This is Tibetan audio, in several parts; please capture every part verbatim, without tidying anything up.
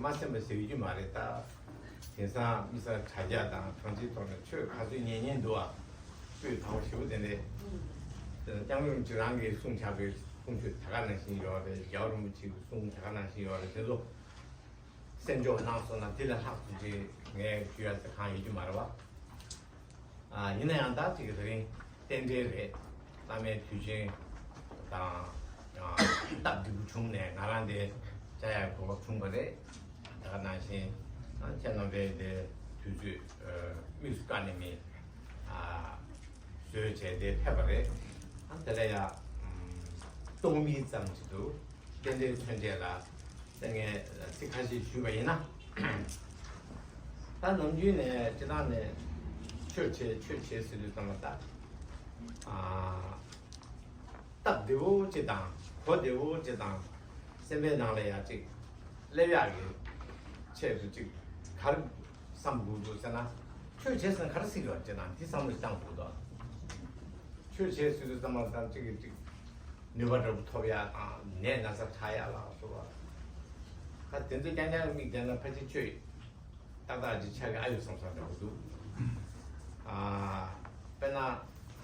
མ་སེམས་པ་ཟེར་རྒྱུ་མ་རེད་ད། དེང་སང་མི་ས་དྲ་རྒྱ་དང་གྲོང་ཁྱེར་ཐོག་ནས་ཆོས་ག་ཚོད་ཉན་ཉན་འདུག་ཨ། སྤུས་དག་པོ་ཞེ་པོ་དེ་འདྲས། སྐྱབས་མགོན་རིན་པོ་ཆེ་རང་གིས་གསུངས་བཞག་པའི་གསུང་ཆོས་ད་ག་ནང་བཞིན་ཡོད་རེད། རྒྱལ་བ་རིན་པོ་ཆེ་གི་གསུང་ད་ག་ནང་བཞིན་ཡོད་རེད། དེ་ཚོ་གསན་འཇོག་གནང་སོང་ན་དེ་ལས་ལྷག་ཙམ་ཅིག་ངས་ཞུ་ཡ་དེ་གང་ཡོད་རྒྱུ་མ་རེད་བ། ཨ། ཡིན་ན་ཡང་ད་ཅིག་དེ་རིང་རྟེན་འབྲེལ་རེད། བླ་མའི་དུས་ཆེན་དང་། ཨ། སྟབས་བདེ་པོ་བྱུང་ནས་ང་རང་དེ་བཅར་ཡག་གོ་སྐབས་བྱུང་བ་རེད། ད་ག་ནང་བཞིན། ཨ། ཁྱེད་རྣམ་པས་དེ་དུས་ཚོད། ཨ། དམིགས་སུ་བཀར་ནས་མི། ཨ། བཟོས་བྱས་དེ་ཕེབས་པ་རེད། ཨ། དེ་ལ་ཡ། ཨམ། སྟོང་མིན་ཙམ་ཞིག་འདུག་རྟེན་འབྲེལ་མཚོན་བྱེད་ལ། ད་ངས་ཚིག་ཁ་ཤས་ཞུས་པ་ཡིན་ན། ད་ནམ་རྒྱུན་ནས་སྤྱིར་བཏང་ནས་ཆོས་བྱེད་ཆོས་བྱེད་ཟེར་དུས་ཙམ་ལ་ད། ཨ། སྟབས་བདེ་བོ་ཅིག་དང་གོ་བདེ་བོ་ཅིག་དང་། སེམས་པའི་ནང་ལ་ཡ་ཅིག་སླེབས་ཡག་གི་ཆེད་དུ་ཅིག་ག་རེ་བསམ་དགོས་འདུག་ཟེར་ན། ཆོས་བྱེད་ཟེར་ན་ག་རེ་ཟེར་གྱི་ཡོད་ཅེ་ན་འདི་བསམ་བློ་བཏང་དགོས་འདུག་ཆོས་བྱེད་ཟེར་དུས་ཙམ་པ་དང་གཅིག་གིས་གཅིག་ནུས་པ་འདྲ་པོ་ཐོབ་ཡག་དང་ནད་ན་ཚ་དྲག་ཡག་ལ་སོགས་པ། ད་དེ་ཚོ་རྐྱང་རྐྱང་དམིགས་བསྡད་ན་ཕལ་ཆེར་ཆོས་ཏག་ཏག་ཅིག་ཆགས་ཀྱི་ཨ་ཡོད་བསམ་བསམ་འདྲ་པོ་འདུག་ཨ། དཔེར་ན་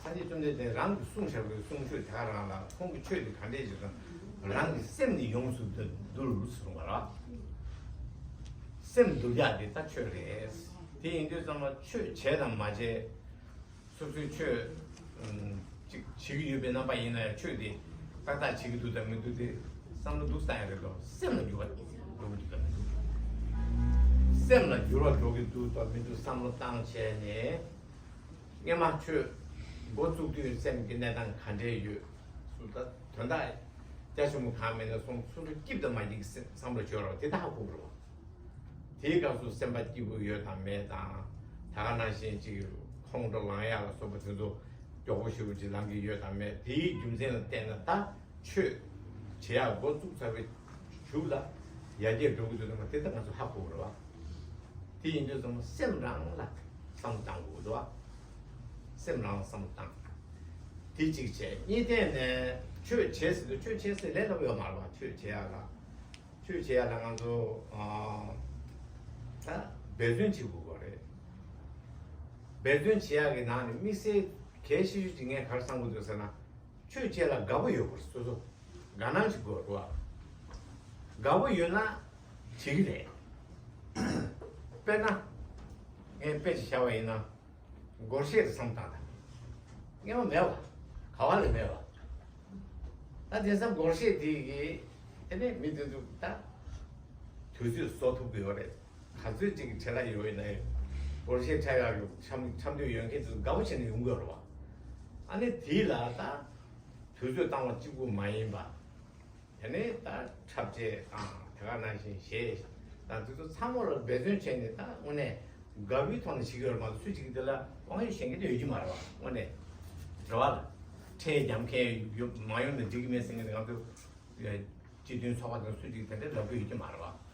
སངས་རྒྱས་བཅོམ་ལྡན་འདས་རང་གིས་གསུངས་བཞག་པའི་གསུང་ཆོས་དེ་ག་རང་ལ་ཁོང་གི་ཆོས་དེ་ག་འདྲས་ཅིག་དང་རང་གི་སེམས་ནི་ཡོངས་སུ་འདུལ་གསུངས་པ་རེད། སེམས་འདུལ་ཡག་དེ་ད་ཆོས་རེད། དེ་ཡིན་དུས་ཙམ་ལ་ཆོས་བྱས་དང་མ་བྱས། སོ་སོའི་ཆོས། ཨམ། ཅིག་བྱེད་ཀྱི་ཡོད་པའི་རྣམ་པ་ཡིན་ན་ཡང་ཆོས་དེ་ཏག་ཏག་བྱེད་ཀྱི་འདུག་དང་མི་འདུག་དེ་བསམ་བློ་འདུག་བཏང་ཡ་རེད་དོ། སེམས་ལ་འགྱུར་བ་འགྲོ་གི་འདུག་དང་མི་འདུག་སེམས་ལ་འགྱུར་བ་འགྲོ་གི་འདུག་དང་མི་འདུག་བསམ་བློ་བཏང་བྱས་ནས། སྔས་མ་ཆོས་འགོ་བཙུགས་དུས་སེམས་ཀྱི་གནས་སྟངས་ག་འདྲས་ཡོད། སུ་ད་དོན་དག་རྒྱ་ཆེན་པོ་གང་མེད་ན་སོང་སོ་སོ་སྐྱིད་དང་མ་སྐྱིད་ཀྱི་བསམ་བློ་བྱོས་རོགས་དེ་ད་ཧ་གོ་དགོས་རེད་བ། དེའི་སྐབས་སུ་སེམས་པ་སྐྱིད་པོ་ཡོད་དང་མེད་དང་། ད་ག་ནང་བཞིན་ཅིག་ཁོང་ཁྲོ་ལངས་ཡག་ལ་སོགས་པ་དེ་ཚོ་མགྱོགས་པོ་ཞེ་པོ་ཅིག་ལངས་ཀྱི་ཡོད་དང་མེད། དེའི་རྒྱུ་མཚན་ལ་བལྟས་ན་ད་ཆོས་བྱེད་ཡག་འགོ་བཙུགས་ཚར་བའི་གཞུག་ལ་ཡར་རྒྱས་འགྲོ་གི་འདུག་དང་མ་དེ་ད་ང་ཚོ་ཧ་གོ་དགོས་རེད་བ། དེ་ཡིན་དུས་ཙམ་སེམས་རང་ལ་བསམ་བློ་བཏང་དགོས་འདུག་བ། སེམས་རང་ལ་བསམ་བློ་བཏང་། དེ་གཅིག་བྱས། གཉིས་ཐད་ནས་ཆོས་བྱེད་ཟེར་དུས་ཆོས་བྱེད་ཟེར་ལས་སླ་པོ་ཡོད་མ་རེད་བ། ཆོས་བྱེད་ཡག་ལ། ཆོས་བྱེད་ཡག་ལ་ང་ཚོ། ཨ། ད་འབད་བརྩོན་བྱེད་དགོས་པ་རེད། འབད་བརྩོན་བྱེད་ཡག་གི་ནང་ནས་དམིགས་བསལ་གལ་ཆེ་ཤོས་ཅིག་ངས་ག་རེ་བསམ་གྱི་འདུག་ཟེར་ན། ཆོས་བྱེད་ལ་དགའ་པོ་ཡོད་དགོས་རེད། སོ་སོ་དགའ་སྣང་ཞིག་དགོས་རེད་བ། དགའ་པོ་ཡོད་ན་བྱེད་ཀྱི་རེད། དཔེར་ན། ངས་དཔེ་ཅིག་བཞག་པ་ཡིན་ན། སྒོར་གཞས་དེ་བསམ་བཏང་དང་། སྔོན་མ་མེད་བ། ག་བ་ལས་མེད་བ། ད་དེང་སང་སྒོར་གཞས་དེ་གིས་དེ་ནས་མི་དེ་ཚོ་ད་དུས་ཚོད་བཟོ་ཐུབ་ཀྱི་ཡོད་རེད། ག་ཚོད་ཅིག་གི་བྲེལ་བ་ཡོད་ཡིན་ན་ཡང་སྒོར་གཞས་འཁྲབ་ཡག་གི་འཁྲབ་འཁྲབ་འདོད་ཡོད་མཁན་ཚོ་དགའ་པོ་བྱས་ནས་ཡོང་གི་ཡོད་རེད་བ། ཨ་ནི་དེ་ལ་ད་དུས་ཚོད་བཏང་བ་གཅིག་པུ་མ་ཡིན་པ། དེ་ནས་ད་འཁྲབ་ཆས་དང་དེ་ག་ནང་བཞིན་གཞས་དང་དེ་ཚོ་ཚང་མ་ལ་འབད་བརྩོན་བྱས་ནས་ད་དངོས་གནས་དགའ་བའི་ཐོག་ནས་བྱེད་ཀྱི་ཡོད་རེད་མ་གཏོགས་སུ་གཅིག་གིས་དེ་ལ་དབང་ཡོད་གཞན་གྱི་དེ་ཡོད་ཀྱི་མ་རེད་བ། དངོས་གནས་རེད་བ་ལ། ཁྲལ་རྒྱག་མཁན་ཡོད་མ་ཡོང་ན་འགྲིག་གི་མེད་ཟེར་མཁན་དེ་ང་ཚོ་སྤྱི་མཐུན་ཚོགས་པ་དང་སུ་གཅིག་དེ་འདྲ་ལབ་ཀྱི་ཡོད་ཀྱི་མ་རེད་བ།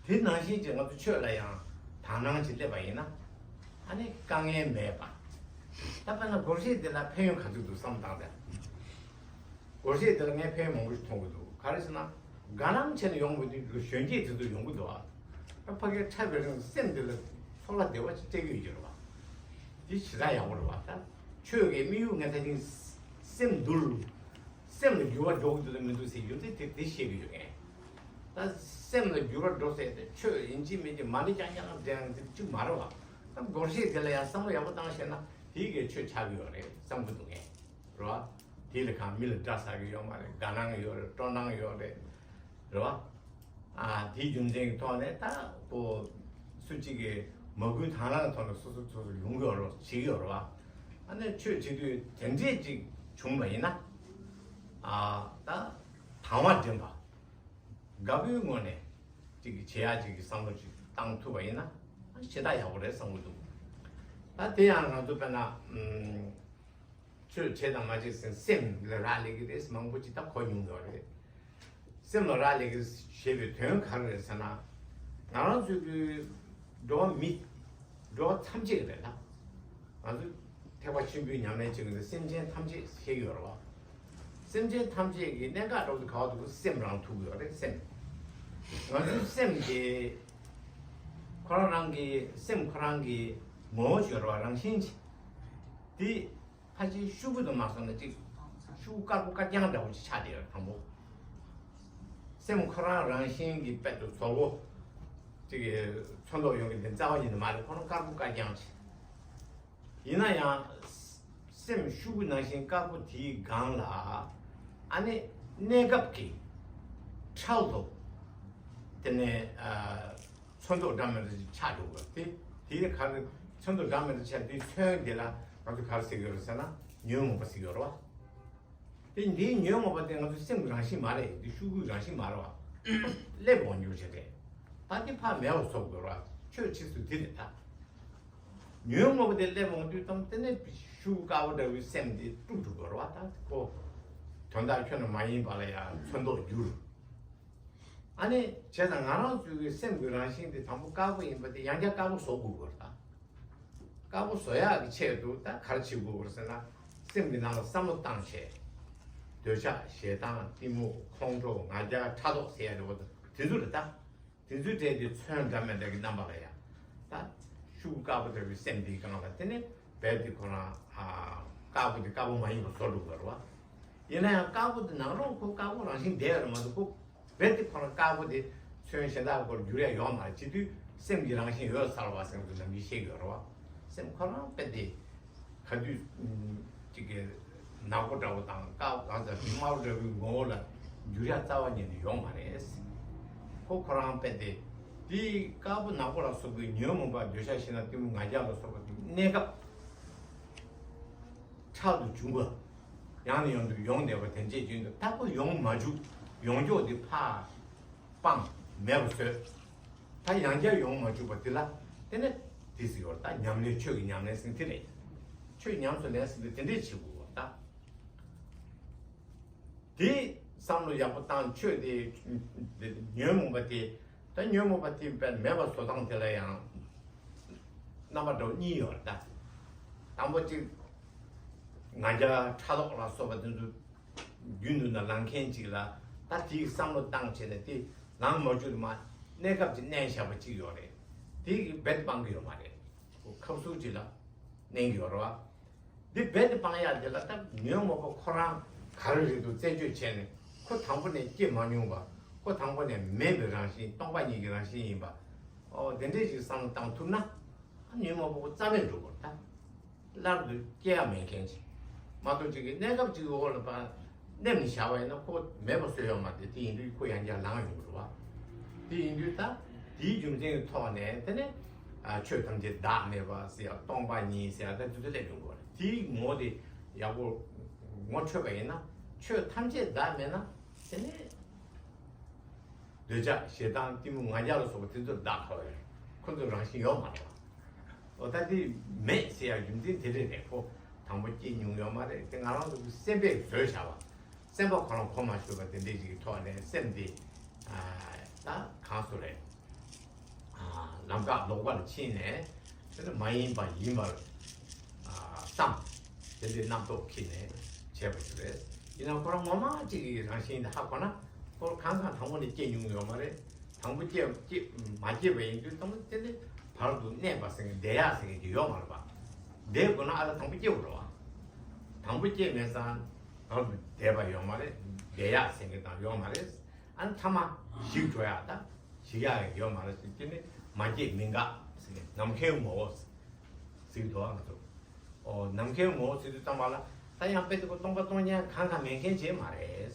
དེ་ནང་བཞིན་གྱི་ང་ཚོ་ཆོས་ལ་ཡང་དག་སྣང་ཅིག་སླེབས་པ་ཡིན་ན། ཨ་ནི་དཀའ་ངལ་མེད་པ། ད་དཔེར་ན་སྒོར་གཞས་འདི་ལ་ཕན་ཡོན་ག་ཚོད་འདུག་བསམ་བཏང་སྟེ། སྒོར་གཞས་འདི་ལ་ངས་ཕན་ཡོན་མང་པོ་ཞིག་མཐོང་གི་འདུག་ག་རེ་ཟེར་ན། དགའ་སྣང་བྱས་ནས་ཡོང་བའི་དུས་གཞོན་སྐྱེས་དེ་ཚོ་ཡོང་གི་འདུག་ཨ། ད་ཕ་གིར་འཁྲབ་པའི་རིང་སེམས་འདི་ལ་ཚོར་བ་བདེ་བ་ཅིག་སྤྲད་ཀྱི་ཡོད་ཀྱི་རེད་བ། འདི་ཞེ་དྲག་ཡག་པོ་རེད་བ། ད་ཆོས་ཀྱི་དམིགས་ཡུལ་ངས་ད་ཅིང་སེམས་འདུལ། སེམས་ལ་འགྱུར་བ་འགྲོ་གི་འདུག་དང་མི་འདུག་ཟེར་རྒྱུ་མཚན་དེ་དེ་བཤད་ཀྱི་ཡོད་མཁན། ད་སེམས་ལ་འགྱུར་བ་འགྲོ་ཟེར་ཏེ་ཆོས་ཡིན་གཅིག་མིན་གཅིག་མ་ཎི་རྐྱང་རྐྱང་བསྒྲེང་དེ་གཅིག་མ་རེད་བ། ད་སྒོར་གཞས་དེ་ལ་ཡང་བསམ་བློ་ཡག་པོ་བཏང་ཤེས་ན་དེའི་གི་ཆོས་ཆགས་ཀྱི་ཡོད་རེད་བསམ་གྱི་འདུག་ངས། རེད་བ། དེ་ལ་གང་མི་ལ་དགྲ་ཟ་གི་ཡོད་མ་རེད། དགའ་སྣང་ཡོད་རེད། སྤྲོ་སྣང་ཡོད་རེད། རེད་བ། ཨ། དེའི་རྒྱུ་མཚན་གྱི་ཐོག་ནས་ད་ཁོ་སུ་གཅིག་གིས་མ་བསྐུལ་དང་བླངས་ཐོག་ནས་སོ་སོ་སོ་སོ་ཡོང་གི་ཡོད་རེད། བྱེད་ཀྱི་ཡོད་རེད་བ། ཨ་ནི་ཆོས་བྱེད་དུས་དེ་འདྲས་ཅིག་བྱུང་བ་ཡིན་ན། ཨ། ད་དང་བ་འདྲེན་པ། དགའ་པོའི་ངོས་ནས་ཅིག་གི་བྱེད་ཡག་ཅིག་གི་བསམ་བློ་ཅིག་བཏང་ཐུབ་པ་ཡིན་ན་ཞེ་དྲག་ཡག་པོ་རེད་བསམ་གྱི་འདུག་ད་དེ་ཡང་ང་ཚོ་དཔེར་ན་ཨམ། ཆོས་བྱེད་དང་མ་བྱེད་ཟེར་སེམས་ལ་རག་ལས་ཀྱི་རེད། མང་པོ་ཅིག་ད་གོ་མྱོང་ཡོད་རེད། སེམས་ལ་རག་ལས་ཀྱི་ཞེས་པའི་དོན་ག་རེ་རེད་ཟེར་ན། ང་རང་ཚོའི་གི་འགྲོ་བ་མི། འགྲོ་བ་ཐམས་ཅད་རེད་ད། ང་ཚོ་ཐེག་པ་ཆེན་པོའི་ཉམས་ལེན་བྱེད་ཀྱི་འདུག་སེམས་ཅན་ཐམས་ཅད་ཤེས་ཀྱི་ཡོད་རེད་བ། སེམས་ཅན་ཐམས་ཅད་ཀྱི་གནད་འགག་འདྲ་བོ་དེ་ག་བ་འདུག་སེམས་རང་ཐུག་གི་ཡོད་རེད་སེམས། ང་ཚོའི་སེམས་དེ་ཁོ་རང་རང་གི་སེམས་ཁོ་རང་གི་ངོ་བོ་ཅིག་ཡོད་རེད་བ། རང་བཞིན་ཅིག་དེ་ཕལ་ཆེར་ཤུགས་ཀྱིས་དུ་མ་སོང་ན་ཅིག་ཤུགས་དཀར་པོ་དཀར་རྐྱང་འདྲ་བོ་ཅིག་ཆགས་བསྡད་ཡོད་དང་པོ། སེམས་ཁོ་རང་རང་བཞིན་གྱི་དཔལ་དུ་ཚོར་བོ་ཅིག་གི་ཚོན་མདོག་ཡོང་གི་དེ་རྩ་བ་ཉིད་ནས་མ་རེད། ཁོ་རང་དཀར་པོ་དཀར་རྐྱང་ཅིག་ཡིན་ན་ཡང་སེམས་ཤུགས་ཀྱི་ནང་བཞིན་དཀར་པོ་དེའི་སྒང་ལ་ཨ་ནི་གནས་སྐབས་ཀྱི་འཕྲལ་དུ་དེ་ནས་ཚོན་མདོག་འདྲ་མི་འདྲ་ཅིག་ཆགས་འགྲོ་དགོས་དེ། དེའི་ག་རེ་ཚོན་མདོག་འདྲ་མི་འདྲ་ཆགས་དེའི་ཚོན་དེ་ལ་ང་ཚོ་ག་རེ་ཟེར་གྱི་ཡོད་རེད་ཟེར་ན་ཉོན་མོངས་པ་ཟེར་གྱི་ཡོད་རེད་བ། དེ་འདིའི་ཉོན་མོངས་པ་དེ་ང་ཚོའི་སེམས་ཀྱི་རང་བཞིན་མ་རེད། འདི་ཤུགས་ཀྱི་རང་བཞིན་མ་རེད་བ། སླེབས་འོང་རྒྱུ་ཞིག་རེད། ད་དེ་ཕར་མེད་པ་བཟོ་དགོས་རེད་བ། ཆོས་ཕྱིས་སུ་དེ་རེད་ད། ཉོན་མོངས་པ་དེ་སླེབས་འོང་དུས་ཙམ་དེ་ནས་ཤུགས་དཀར་པོ་འདྲ་བའི་སེམས་དེ་དཀྲུག་འགྲོ་དགོས་རེད་བ། ད་ཁོ་དོན་དག་ཁྱོན་ནས་མ་ཡིན་པ་ལ་ཡང་ཚོན་མདོག་བསྒྱུར། ཨ་ནི་བྱས་ཙང་ང་རང་ཚོའི་སེམས་ཀྱི་རང་བཞིན་དེ་དང་པོ་དཀར་པོ་ཡིན་པ་དེ་ཡང་བསྐྱར་དཀར་པོ་བཟོ་དགོས་དགོས་རེད་ད། དཀར་པོ་བཟོ་ཡག་གི་ཆེད་དུ་ད་ག་རེ་བྱེད་དགོས་ཟེར་ན། སེམས་ཀྱི་ནང་ལ་བསམ་བློ་བཏང་བྱས། འདོད་ཆགས་ཞེ་སྡང་གཏི་མུག་ཁོང་ཁྲོ་ང་རྒྱལ་ཕྲག་དོག་ཟེར་ཡ་རེད་བ། དེ་ཚོ་རེད་ད། དེ་ཚོའི་གྲས་དེ་ཚོན་འདྲ་མི་འདྲ་གི་རྣམ་པ་ལ་ཡང་ད་ཤུགས་དཀར་པོ་འདྲ་བའི་སེམས་དེའི་སྒང་ལ་དེ་ནས་རྦད་དེ་ཁོ་རང་དཀར་པོ་དེ་དཀར་པོ་མ་ཡིན་པ་བཟོ་འགྲོ་དགོས་རེད་བ། ཡིན་ན་ཡང་དཀར་པོ་དེ་ནང་ལོགས་ཁོ་དཀར་པོ་རང་བཞིན་བསྡད་ཡོད་རེད་མ་གཏོགས་ཁོ། རྦད་དེ་ཁོ་རང་དཀར་པོ་དེ་ཚོན་གཞན་དག་སྐོར་འགྱུར་ཡ་ཡོད་མ་རེད། བྱེད་དུས་སེམས་ཀྱི་རང་བཞིན་ཡོད་ཚར་བ་ཟེར་བ་དེ་ནམ་རྒྱུན་བཤད་ཀྱི་ཡོད་རེད་བ། སེམས་ཁོ་རང་རྦད་དེ་ག་དུས་ཅིག་གི་ནག་པོ་འདྲ་བོ་དང་དཀར་པོ་གང་ཟེར་དམར་པོ་འདྲ་བོའི་ངོ་བོ་ལ་འགྱུར་ཡ་རྩ་བ་ཉིད་ནས་ཡོད་མ་རེད། ཁོ་ཁོ་རང་རྦད་དེ་དེའི་དཀར་པོ་ནག་པོ་ལ་སོགས་པའི་ཉོན་མོངས་པ་འདོད་ཆགས་ཞེ་སྡང་གཏི་མུག་ང་རྒྱལ་ལ་སོགས་པ་དེ་གནས་སྐབས་འཕྲལ་དུ་བྱུང་བ། ཡང་ནས་ཡང་དུ་ཡོང་བསྡད་པ་དེ་འདྲས་བྱུང་དུས་ད་ཁོ་ཡོང་མ་བཅུག་ཡོང་ཀྱོག་དེ་ཕར་སྤངས་མེད་པ་བཟོས། ད་ཡང་བསྐྱར་ཡོང་མ་བཅུག་པ་དེ་ལ་དེ་ནས་དེ་ཟེར་བ་ད་ཉམས་ལེན་ཆོས་ཀྱི་ཉམས་ལེན་ཟེར་དེ་རེད། ཆོས་ཉམས་སུ་ལེན་ཟེར་དེ་དེ་འདྲས་བྱེད་དགོས་པ་ད། དེ་བསམ་བློ་ཡག་པོ་བཏང་ཆོས་དེ་ཉོན་མོངས་པ་དེ་ད་ཉོན་མོངས་པ་དེ་དཔེ་མེད་པ་བཟོ་སྟངས་དེ་ལ་ཡང་རྣམ་པ་འདྲ་བོ་གཉིས་ཡོད་རེད་ད། དང་པོ་གཅིག་ང་རྒྱལ་ཕྲག་དོག་ལ་སོགས་པ་དེ་ཚོ་རྒྱུན་དུ་ན་ལངས་མཁན་གཅིག་ལ་ད་དེའི་བསམ་བློ་བཏང་བྱས་ནས་དེ་ལངས་མ་བཅུག་ནས་མ་གནས་སྐབས་ཀྱི་གནས་བཞག་པ་གཅིག་ཡོད་རེད། དེ་གི་རྦད་དེ་སྤང་གི་ཡོད་མ་རེད། ཁོ་ཁབ་སུབ་ཅིག་ལ་གནས་ཀྱི་ཡོད་རེད་བ། འདི་རྦད་དེ་སྤང་ཡག་དེ་ལ་ད་ཉོན་མོངས་པ་ཁོ་རང་ག་རེ་རེད་འདུག་རྩད་གཅོད་བྱས་ནས་ཁོ་དང་པོ་ནས་སྐྱེ་མ་མྱོང་བ། ཁོ་དང་པོ་ནས་མེད་པའི་རང་བཞིན་སྟོང་པ་ཉིད་ཀྱི་རང་བཞིན་ཡིན་པ། ཨོ་དེ་འདྲས་ཞིག་བསམ་བློ་བཏང་ཐུབ་ན། ཉོན་མོངས་པ་ཁོ་རྩ་མེད་འགྲོ་དགོས་ད། སླར་དུ་སྐྱེ་ཡ་མེད་མཁན་ཅིག་མ་གཏོགས་ཅིག་གི་གནས་སྐབས་ཅིག་གི་འོག་ལ་ཕར་མནན་ནས་བཞག་པ་ཡིན་ན་ཁོ་མེད་པ་བཟོ་ཡོད་མ་རེད། དེ་ཡིན་དུས་ཁོ་ཡང་བསྐྱར་ལངས་ཡོང་གི་རེད་བ། དེ་ཡིན་དུས་ད་དེའི་རྒྱུ་མཚན་གྱི་ཐོག་ནས་དེ་ནས་ཨ་ཆོས་ཐམས་ཅད་བདག་མེད་པ་ཟེར་ཡ་སྟོང་པ་ཉིད་ཟེར་ཡ་ད་དེ་ཚོ་སླེབས་ཡོང་གི་རེད། དེའི་ངོ་དེ་ཡག་པོ་ངོ་འཕྲོད་པ་ཡིན་ན་ཆོས་ཐམས་ཅད་བདག་མེད་ན་དེ་ནས། འདོད་ཆགས་ཞེ་སྡང་གཏི་མུག་ང་རྒྱལ་ལ་སོགས་པ་དེ་ཚོར་བདག་ཁ་བ་ཡོད། ཁོ་ཚོ་རང་བཞིན་ཡོད་མ་རེད་བ། འོ་ད་དེ་མེད་ཟེར་ཡ་རྒྱུ་མཚན་དེ་རེད་རེད། ཁོ་དང་པོ་སྐྱེ་མྱོང་ཡོད་མ་རེད། དེ་ང་རང་ཚོ་གི་སེམས་པས་བཟོས་བཞག་པ། སེམས་པ་ཁོ་རང་གོ་མ་ཆོད་པ་དེ་འདྲས་ཅིག་གི་ཐོག་ནས་སེམས་དེ་ད་གང་སུ་རེད། ལམ་ཁ་ལོག་པར་ཕྱིན་ནས་དེ་ནི་མ་ཡིན་པ་ཡིན་པར་བསམ། དེ་འདྲའི་རྣམ་རྟོག་ཁྱེར་ནས་བྱས་པ་ཞིག་རེད། ཡིན་ན་ཁོ་རང་ངོ་མ་གཅིག་གི་རང་བཞིན་དེ་ཧ་གོ་ན་ཁོ་རང་གང་གང་དང་པོ་ནས་སྐྱེ་མྱོང་ཡོད་མ་རེད། དང་པོ་སྐྱེ་སྐྱེ་མ་སྐྱེས་པ་ཡིན་དུས་ཙམ་དེ་ནི་བར་དུ་གནས་པ་ཟེར་མཁན་བསྡད་ཡག་ཟེར་མཁན་དེ་ཡོད་མ་རེད་པ། བསྡད་དགོས་ན་ཨ་ད་དང་པོ་སྐྱེ་དགོས་རེད་བ། དང་པོ་སྐྱེས་མེད་ཙང་བར་དུ་བསྡད་པ་ཡོད་མ་རེད། བསྡད་ཡག་ཟེར་མཁན་དང་ཡོད་མ་རེད། ཨ་ནི་མཐའ་མ་ཞིག་འགྲོ་ཡག་ད། ཞིག་ཡག་ཡོད་མ་རེད་ཟེར་དེ་ནི་མ་སྐྱེས་མི་འགག་ཟེར་ནས་ནམ་མཁའི་ངོ་བོ་ཟེར་གི་འདུག་ང་ཚོ། ཨོ་ནམ་མཁའི་ངོ་བོ་ཟེར་དུས་ཙམ་པ་ལ་ད་ཡང་དཔེ་དེ་ཁོ་སྟོང་པ་སྟོང་རྐྱང་གང་གང་མེད་མཁན་ཅིག་མ་རེད།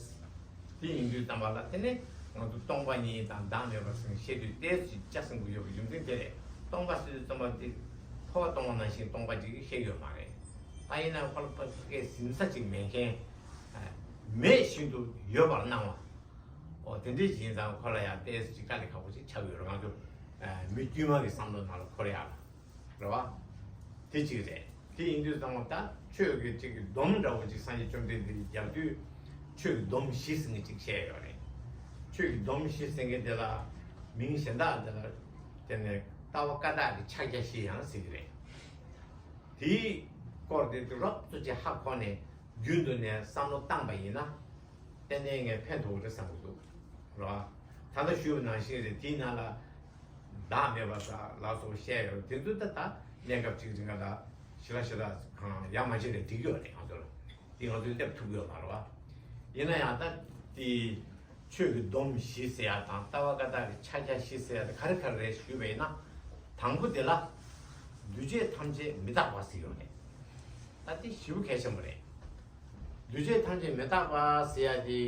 དེ་ཡིན་དུས་ཙམ་པ་ལ་དེ་ནི་ང་ཚོ་སྟོང་པ་ཉིད་དང་བདག་མེད་པ་ཟེར་ནས་བཤད་དུས་ཏོག་ཙམ་ཅིག་ཆ་ཟིན་དགོས་ཡོད་པའི་རྒྱུ་མཚན་དེ་རེད། སྟོང་པ་ཟེར་དུས་ཙམ་པ་དེ་འཕོ་བ་གཏོང་བ་ནང་བཞིན་སྟོང་པ་ཅིག་བཤད་ཡོད་མ་རེད། ད་ཡིན་ན་ཁོ་ལ་ཕ་གིའི་ཟིན་ས་ཅིག་མེད་མཁན། མེད་བཞིན་དུ་ཡོད་པར་སྣང་བ། ཨོ་དེ་འདྲ་ཡིན་ཙང་ཁོ་ལ་ཡང་ཏོག་ཙམ་ཅིག་དཀའ་ལས་ཁག་པོ་ཅིག་ཆགས་ཡོད་རེད། ང་ཚོ་མི་དཀྱུས་མ་གི་བསམ་བློ་ནང་ལ་འཁོར་ཡག་ལ་རེད་བ། དེ་གཅིག་རེད། དེ་ཡིན་དུས་ཙམ་པ་ད་ཆོས་ཀྱི་གཅིག་གི་སྡོམ་འདྲ་བོ་ཅིག་སངས་རྒྱས་བཅོམ་ལྡན་འདས་ཀྱིས་རྒྱབ་དུས་ཆོས་ཀྱི་སྡོམ་བཞི་ཟེར་མཁན་ཅིག་བཤད་ཡོད་རེད། ཆོས་ཀྱི་སྡོམ་བཞི་ཟེར་མཁན་དེ་ལ་མིང་གཞན་དག་དེ་ལ་དེ་ནས་ལྟ་བ་བཀའ་རྟགས་ཀྱི་ཕྱག་རྒྱ་བཞི་ཡང་ཟེར་གྱི་རེད། དེའི་སྐོར་དེ་དུས་རོབ་ཙམ་ཅིག་ཧ་གོ་ནས་རྒྱུན་དུ་ནས་བསམ་བློ་བཏང་པ་ཡིན་ན་ཏན་ཏན་ངས་ཕན་ཐོགས་རེད་བསམ་གྱི་འདུག་རེད་བ། ད་ལྟ་ཞུས་པ་ནང་བཞིན་རེད། དེའི་ནང་ལ་བདག་མེད་པ་ལ་སོགས་བཤད་ཡོད། དེ་ཚོ་ད་ད་གནས་སྐབས་གཅིག་རིང་ག་ལ་ཞི་ལ་ཞི་ལ་གང་ཡག་མ་བྱས་ནས་འགྲིག་ཡོད་རེད། ང་ཚོ་ལ་དེ་ང་ཚོས་སླེབས་ཐུབ་ཀྱི་ཡོད་མ་རེད་བ། ཡིན་ན་ཡང་ད་དེ་ཆོས་ཀྱི་སྡོམ་བཞི་ཟེར་ཡ་དང་ལྟ་བ་བཀའ་རྟགས་ཀྱི་ཕྱག་རྒྱ་བཞི་ཟེར་ཡ་དེ་ག་རེ་ག་རེ་རེད་ཞུས་པ་ཡིན་ན། དང་པོ་དེ་ལ་འདུས་བྱས་ཐམས་ཅད་མི་རྟག་པ་ཟེར་ཡོད་རེད། ད་དེ་ཞེ་པོ་གལ་ཆེན་པོ་རེད། འདུས་བྱས་ཐམས་ཅད་མི་རྟག་པ་ཟེར་ཡ་དེ་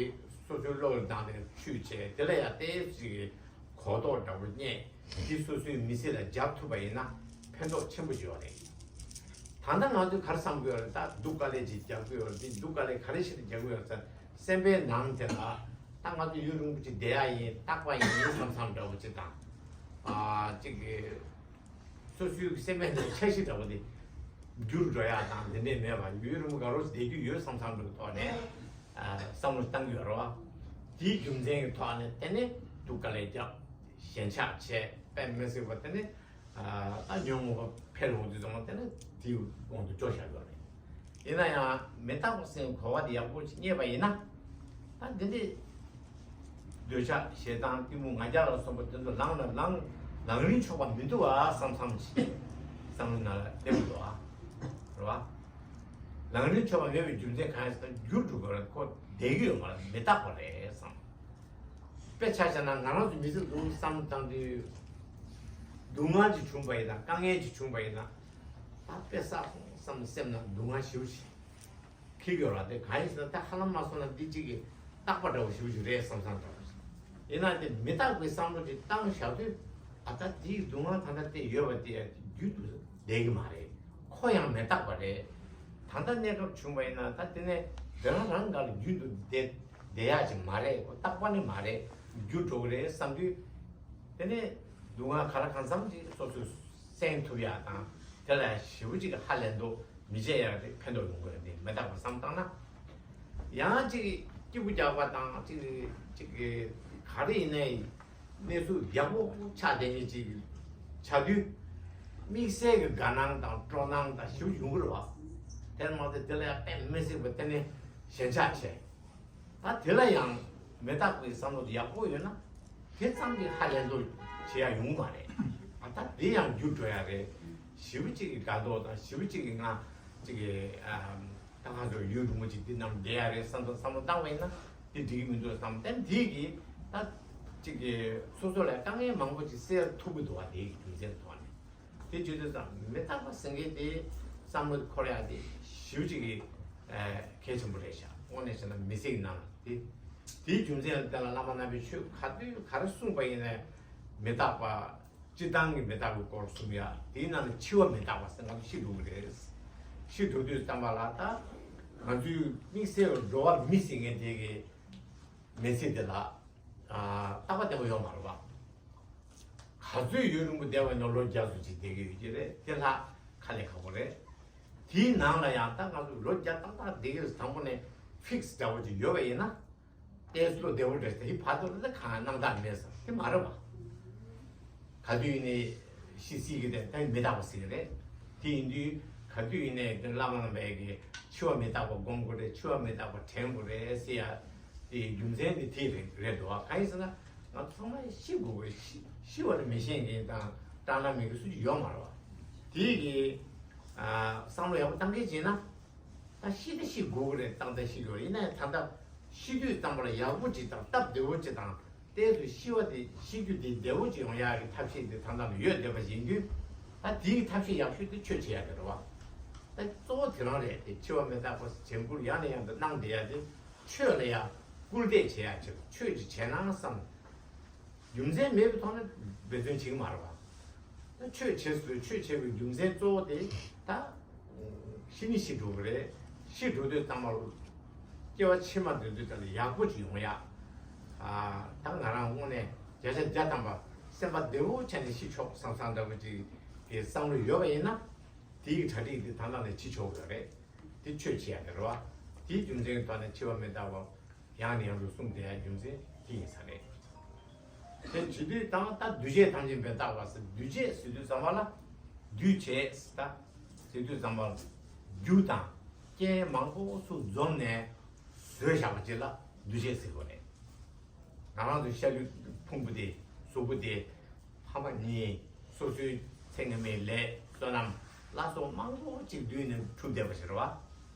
སོ་སོའི་བློ་ལ་བཏང་ནས་ཆུད་བྱས། དེ་ལ་ཡང་ཏོག་ཙམ་གོ་རྟོགས་འདྲ་པོ་རྙེད་དེ་སོ་སོའི་མི་ཚེ་ལ་འཇགས་ཐུབ་པ་ཡིན་ན་ཕན་ཐོགས་ཆེན་པོ་ཡོད་རེད། ད་ལྟ་ང་ཚོས་ག་རེ་བསམ་གྱི་ཡོད་རེད། ད་སྡུག་དཀའ་ལས་ཅིག་རྒྱག་གི་ཡོད་རེད། དེ་སྡུག་དཀའ་ལས་ག་རེ་ཞིག་རྒྱག་གི་ཡོད་རེད་ཟེར། སེམས་པའི་ནང་དེ་ལ་ད་ང་ཚོ་ཡུན་རིང་པོ་ཅིག་བསྡད་ཡ་ཡིན། རྟག་པ་ཡིན་བསམ་བསམ་འདྲ་པོ་ཅིག་དང་། ཨ་ཅིག་གི་སོ་སོའི་སེམས་པའི་ནང་འཆར་གཞི་འདྲ་པོ་དེ་འགྱུར་འགྲོ་ཡ་དང་དེ་འདྲས་མེད་པ་ཡུན་རིང་པོ་ག་རོ་བསྡད་རྒྱུ་ཡོད་བསམ་བསམ་འདྲ་པོ་ཐོག་ནས་ཨ་བསམ་བློ་བཏང་གི་ཡོད་རེད་བ། དེའི་རྒྱུ་མཚན་གྱི་ཐོག་ནས་དེ་ནས་སྡུག་དཀའ་ལས་རྒྱག་ཞེན་ཆགས་བྱས་དཔེ་མི་སྲིད་པ་དེ་ནས་ཨ་ད་ཉོན་མོངས་པ་འཕེལ་འོང་དུས་ཙམ་པ་དེ་ནས་དེའི་དབང་དུ་འགྲོ་བཞག་ཡོད་རེད། ཡིན་ན་ཡང་མི་རྟག་པ་ཟེར་གོ་བ་དེ་ཡག་པོ་ཅིག་རྙེད་པ་ཡིན་ན། ད་འདི་འདི་འདོད་ཆགས་ཞེ་སྡང་གཏི་མུག་ང་རྒྱལ་ལ་སོགས་པ་དེ་ཚོ་ལངས་ན་ལངས་ལངས་རིན་ཆོག་པ་མི་འདུག་ཨ་བསམ་བསམ་ཞིག་བསམ་བློ་ནང་ལ་སླེབས་འདུག་ཨ། རེད་བ། ལངས་རིན་ཆོག་པ་མེད་པའི་རྒྱུ་མཚན་གང་ཡིན་ཟེར་ན་འགྱུར་འགྲོ་གི་རེད། ཁོ་བསྡད་ཀྱི་ཡོད་མ་རེད། མི་རྟག་པ་རེད་བསམ། དཔེ་ཆ་བཞག་ན་ང་རང་ཚོ་མི་ཚེ་འདུག་བསམ་བཏང་དུས་སྡུག་བསྔལ་ཅིག་བྱུང་པ་ཡིན་ན་དཀའ་ངལ་ཅིག་བྱུང་པ་ཡིན་ན་ད་དཔེ་བསགས་སོང་བསམ་སེམས་ནང་སྡུག་བསྔལ་ཞེ་པོ་ཞིག་འཁྱེར་ཡོད་ར། དེ་གང་ཡིན་ཟེར་ན་ད་ཧ་ལམ་མ་སོང་ན་འདི་གཅིག་གི་རྟག་པ་འདྲ་བོ་ཞེ་པོ་ཞིག་རེད་བསམ་བསམ་འདྲ་བོ་ཞིག་ཡིན་ན་དེ་མི་རྟག་པའི་བསམ་བློ་དེ་བཏང་བཞག་དུས་ཨ་ད་དེའི་སྡུག་བསྔལ་ད་ལྟ་དེ་ཡོད་པ་དེ་རྒྱུན་དུ་བསྡད་ཀྱི་མ་རེད། ཁོ་ཡང་མི་རྟག་པ་རེད། ད་ལྟ་གནས་སྐབས་བྱུང་བ་ཡིན་ན་ད་དེ་ནས་དེ་རང་རང་འགའ་ལ་རྒྱུན་དུ་བསྡད་བསྡད་ཡག་ཅིག་མ་རེད། ཁོ་རྟག་པ་ནི་མ་རེད། འགྱུར་འགྲོ་གི་རེད་བསམ་དུས། དེ་ནས་སྡུག་བསྔལ་ག་ལ་གང་འཚམ་ཅིག་སོ་སོས་སེལ་ཐུབ་ཡག་དང་དེ་ལ་ཞེ་པོ་ཅིག་ཧ་ལས་འདུག་མི་བྱེད་ཡག་དེ་ཕན་ཐོགས་ཡོང་གི་རེད། དེ་མི་རྟག་པ་བསམ་བཏང་ན། ཡང་ཅིག་སྐྱིད་པོ་རྒྱག་པ་དང་ཅིག་ཅིག་ག་རེ་ཡིན་ནའི་གནས་ཚུལ་ཡག་པོ་ཆགས་བསྡད་མཁན་ཅིག་ཆགས་དུས། དམིགས་བསལ་གྱི་དགའ་སྣང་དང་སྤྲོ་སྣང་དང་ཞེ་པོ་ཡོང་གི་རེད་བ། དེར་མ་ཟད་དེ་ལ་ཡང་དཔེ་མི་སྲིད་པ་དེ་ནས་ཞེན་ཆགས་བྱས། ད་དེ་ལ་ཡང་མི་རྟག་པའི་བསམ་བློ་ཡག་པོ་ཡོད་ན། དེ་ཙམ་གྱིས་ཧ་ལས་འདོད་བྱེད་ཡ་ཡོང་མ་རེད། ཨ་ད་དེ་ཡང་འགྱུར་འགྲོ་ཡ་རེད། ཞེ་པོ་ཅིག་གི་དགའ་མདོག་དང་ཞེ་པོ་ཅིག་གི་ང་ཅིག་གི་ཨམ་ད་ང་ཚོ་ཡུན་རིང་པོ་ཅིག་འདི་ནང་བསྡད་ཡ་རེད་བསམ་བསམ་བསམ་བློ་བཏང་བ་ཡིན་ན་དེ་འགྲིག་གི་མི་འདུག་བསམ། དེ་འདི་གིས་ད་ཅིག་གི་སོ་སོ་ལ་དཀའ་ངལ་མང་པོ་ཅིག་སེལ་ཐུབ་ཀྱི་འདུག་བ། དེ་གི་རྒྱུ་མཚན་ཐོག་ནས། དེ་བརྗོད་དུས་ཙམ་མི་རྟག་པ་ཟེར་མཁན་དེ་བསམ་བློ་འཁོར་ཡག་དེ་ཞེ་པོ་ཅིག་གི་ཨ་གལ་ཆེན་པོ་རེད་ཤག་དངོས་གནས་བྱས་ན་མི་ཚེ་གི་ནང་ལ་དེ། དེའི་རྒྱུ་མཚན་ལ་བརྟེན་ལ་བླ་མ་རྣམ་པས་ཆོས་ག་དུས་ག་རེ་གསུངས་པ་ཡིན་ནའི་མི་རྟག་པ། སྤྱིར་བཏང་གི་མི་རྟག་པའི་སྐོར་གསུང་ཡག་དེའི་ནང་ནས་འཆི་བ་མི་རྟག་པ་ཟེར་ང་ཚོ་ཤི་འགྲོ་གི་རེད། ཤི་འགྲོ་དུས་ཙམ་པ་ལ་ད་ང་ཚོའི་དམིགས་བསལ་འགྲོ་བ་མི་ཟེར་མཁན་དེ་གི་མི་ཚེ་དེ་ལ་ཨ་རྟག་པ་བརྟན་པོ་ཡོད་མ་རེད་བ། ག་ཚོད་ཡུན་རིང་པོ་བསྡད་པ་ཡིན་ན་ལོ་བརྒྱ་ཙམ་ཅིག་བསྡད་ཀྱི་ཡོད་ཀྱི་རེད། དེ་ལྷག་དཀའ་ལས་ཁག་པོ་རེད། དེའི་ནང་ལ་ཡང་ད་ང་ཚོ་ལོ་བརྒྱ་ཏག་ཏག་བསྡད་ཀྱི་རེད། དང་པོ་ནས་ཕིག་སི་འདྲ་བོ་ཅིག་ཡོད་པ་ཡིན་ན། ཏོག་ཙམ་བདེ་པོ་འདྲ་ཞིག་དེ་བར་དུ་ལ་གང་སྣང་དག་མེད་ཟེར་དེ་མ་རེད་བ། ག་དུས་ཡིན་ནའི་ཤི་སྲིད་ཀྱི་དེ་ད་མི་རྟག་པ་ཟེར་གྱི་རེད། དེ་ཡིན་དུས་ག་དུས་ཡིན་ནའི་དེ་བླ་མ་རྣམ་པས་ཀྱི་འཆི་བ་མི་རྟག་པ་སྒོམ་དགོས་རེད། འཆི་བ་མི་རྟག་པ་དྲན་དགོས་རེད་ཟེར་ཡ་དེ་རྒྱུ་མཚན་དེ་དེ་རེད་རེད་འདུག་བ། གང་ཡིན་ཟེར་ན་ང་ཚང་མ་ཤི་དགོས་དགོས། ཤི་ཤི་བ་ལ་མི་ཤེས་མཁན་དང་སྐྲག་སྣང་མེད་མཁན་སུ་ཅིག་ཡོད་མ་རེད་བ། དེ་གི་ཨ་བསམ་བློ་ཡག་པོ་བཏང་མཁན་བྱས་ན། ད་ཤི་ད་ཤི་དགོས་ཀྱི་རེད། ཏག་ཏག་ཤི་དགོས་རེད། ཡིན་ན་ཡང་ད་ལྟ་ཤི་དུས་ཙམ་པ་ལ་ཡག་པོ་ཅིག་དང་སྟབས་བདེ་བོ་ཅིག་དང་ཏོག་ཙམ་ཤི་བ་དེ་ཤི་རྒྱུ་དེ་བདེ་བོ་ཅིག་ཡོང་ཡག་གི་ཐབས་ཤེས་དེ་ད་ལྟ་ལ་ཡོད་བསྡད་པ་ཡིན་དུས། ད་དེའི་ཐབས་ཤེས་ཡག་ཤོས་དེ་ཆོས་བྱེད་ཡག་དེ་རེད་བ། ད་གཙོ་བོ་དེ་རང་རེད་དེ། འཆི་བ་མི་རྟག་པ་ཟེར་འབུར་ཡང་ནས་ཡང་དུ་གནང་བསྡད་ཡག་དེ་ཆོས་ལ་ཡང་སྐུལ་འདེད་བྱེད་ཡག་ཆེད་དུ་ཆོས་ཅིག་བྱས་ན་བསམ། རྒྱུ་མཚན་མེད་པའི་ཐོག་ནས་འབད་བརྩོན་བྱེད་ཀྱི་མ་རེད་བ། ད་ཆོས་བྱེད་སྲོལ་ཆོས་བྱེད་པའི་རྒྱུ་མཚན་གཙོ་བོ་དེ་ད་ཤི་ནི་ཤི་འགྲོ་གི་རེད། ཤི་འགྲོ་དུས་ཙམ་པ་སྐྱེ་བ་ཕྱི་མ་འདོན་དུས་ཙམ་ལ་ཡག་པོ་ཅིག་ཡོང་ཡ། ཨ་ད་ང་རང་དངོས་གནས་བརྒྱ་ཆ་བརྒྱ་ཐམ་པ་སེམས་པ་བདེ་བོ་བྱས་ནས་ཤི་ཆོག་བསམ་བསམ་འདྲ་པོ་ཅིག་གི་བསམ་བློ་ཡོད་པ་ཡིན་ན། དེའི་གྲ་སྒྲིག་དེ་ད་ལྟ་ནས་བྱེད་ཆོག་གི་རེད། དེ་ཆོས་བྱེད་ཡ་དེ་རེད་བ། དེའི་རྒྱུ་མཚན་གྱི་ཐོག་ནས་འཆི་བ་མི་རྟག་པ། ཡང་ནས་ཡང་དུ་གསུངས་བསྡད་ཡ་རྒྱུ་མཚན་དེ་ཡིན་ས་རེད། དེ་བྱེད་དུས་དང་ད་འདུས་བྱས་ཐམས་ཅད་མི་རྟག་པ་ཟེར། འདུས་བྱས་ཟེར་དུས་ཙམ་པ་ལ་འདུས་བྱས་ཟེར་ད་ཟེར་དུས་ཙམ་པ་ལ་རྒྱུ་དང་རྐྱེན་མང་པོ་ཚུར་འཛོམས་ནས་བཟོས་བཞག་པ་ཅིག་ལ་འདུས་བྱས་ཟེར་དགོས་རེད། ང་རང་ཚོའི་ཤ་ལུས་ཕུང་པོ་དེ། གཟུགས་པོ་དེ། ཕ་མ་གཉིས། སོ་སོའི་ཚེ་སྔ་མའི་ལས་བསོད་ནམས་ལ་སོགས་མང་པོ་ཅིག་བསྡུས་ནས་གྲུབ་བསྡད་པ་ཞིག་རེད་བ།